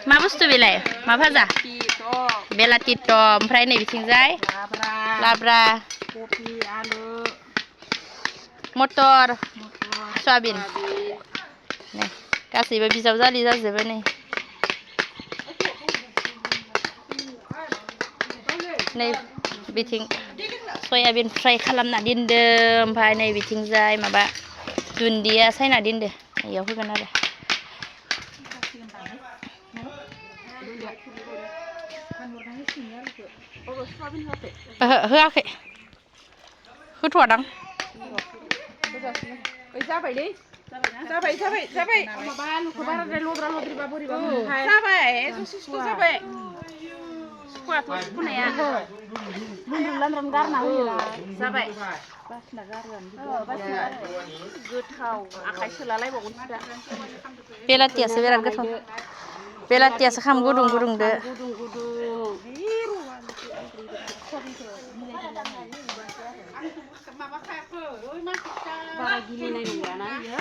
मा बुस्थु बेलाय मा भाजा बेलाथि थ' ओमफ्राय नै बिथिंजाय लाब्रा कफि आलु मटर सयाबिन नै गासैबो बिजावजालि जाजोबो नै नै बिथिं सयाबिन फ्राय खालामना दोनदो ओमफ्राय नै बिथिंजाय माबा दुन्दिया सायना दोनदो इयाव होगोन आरो होआखै होथ'वादां जाबायलै जाबाय माबा आलुखौ बाराद्राय लद्रा लद्रिबा बोरैबा जाबाय सुस्थ' जाबाय सुखुवाथ' सुखुनाया लुन्द्रुन लान्द्रुन गारना होयोना जाबाय बासिना गारनानै गोथाव आखाइ सोलालायबावगोनसो दा बेलाथियासो बिराद गोथाव बेलाथियासो खाम गुदुं गुदुंदो बारा गिलिनाय नंलाना बियो